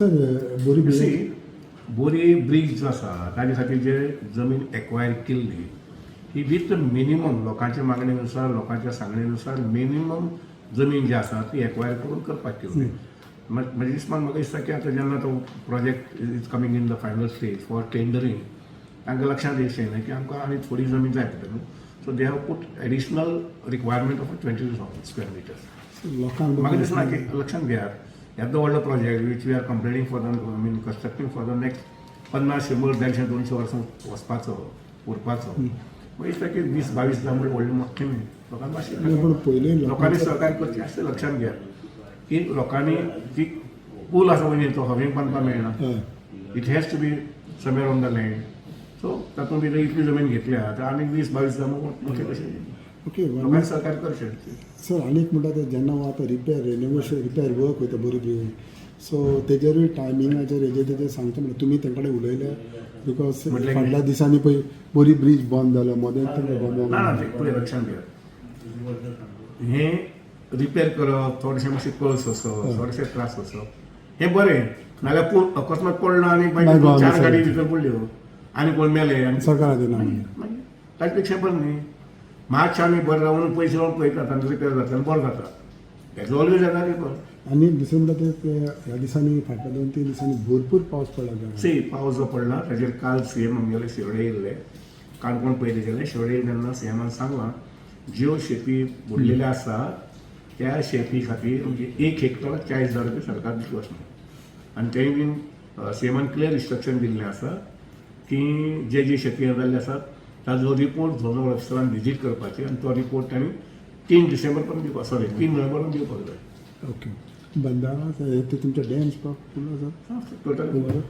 Sir, बोरी C, bridge. बोरी bridge जो आसा, ताजे खातीर जे जमीन एक्वायर केल्ली ही विथ मिनिमम लोकांच्या मागणेनुसार, लोकांच्या सांगणेनुसार मिनिमम जमीन जी आसा ती एक्वायर करून करपाक केल्ली. म्हज्या दिसपान म्हाका दिसता की आतां जेन्ना तो project is coming in the final stage for tendering, तांकां लक्षांत येयलें की आमकां आनी थोडी जमीन जाय पडटा न्हू, so they have put additional requirement of 22,000 square meters. लोकांक म्हाका दिसना की लक्षांत घेयात, येदो व्हडलो project which we are completing for the, I mean, constructing for the next 50, 100, 150, 200 वर्सां वचपाचो, उरपाचो. मागीर दिसता की 20-22 हजार म्हणजे व्हडलें मोठें न्ही. लोकांक मातशें पण पयले लोकांनी सहकार्य करचें आसता. लक्षांत घेयात की लोकांनी ती पूल आसा पळय न्ही, तो हवेक बांदपाक मेळना. It has to be somewhere on the land. So तातूंत भितर इतली जमीन घेतल्या तर आनीक 20-22 हजार मोठे कशे? लोकांनी सहकार्य करचें. सर, आनी एक म्हणटा, ते जेन्ना हो आतां रिपेर, रेनोवेशन, रिपेर वर्क वयता बोरी ब्रिज, सो तेजेरूय टायमिंगाचेर हेजेर तेजेर सांगता म्हणल्यार तुमी तेंचे कडेन उलयले? Because म्हटल्यार? फाटल्या दिसांनी पळय बोरी ब्रीज बंद जालो, मदें तेंकां बंद. ना ना, ते पळय, लक्षांत घेयात, हें रिपेर करप, थोडेशें मातशें कळस वचप, थोडेशे त्रास वचप, हें बरें. नाल्यार पूल अकस्मात पडलो आनी मागीर मागीर गोवा चार आसा. गाडी भितर पडल्यो आनी कोण मेले आनी सरकारा दिना मागीर. मागीर ताचे पेक्षा बरें न्ही, मातशें आमी बरें रावन पयशे रावन पळयतात आनी रिपेर जाता आनी बरें जाता. हेजो ऑलवेज जाता रिपेर. आनी दुसरें म्हणटा ते ह्या दिसांनी, फाटल्या 2-3 दिसांनी भरपूर पावस पडला गोंयांत. सी, पावस जो पडला ताजेर काल सीएम आमगेले शिरोडे येयल्ले, काणकोण पयलीं गेले, शिरोडे येयले तेन्ना सीएमान सांगलां, ज्यो शेती बुडलेल्यो आसा त्या शेती खातीर म्हणजे एक हेक्टर 40,000 रुपया सरकार दितलो अशें म्हणून. आनी तेंय बीन सीएमान क्लियर इन्स्ट्रक्शन दिल्लें आसा की जे जे शेती जाल्ले आसात ताजो रिपोर्ट झोनल ऑफिसरान विजीट करपाची आनी तो रिपोर्ट तांणी 3 डिसेंबर पर्यंत दिवपाक, सॉरी, 3 नोव्हेंबर पर्यंत दिवपाक जाय. ओके, बंदारा ते तुमचे डॅम्स फूल आसा? Total total.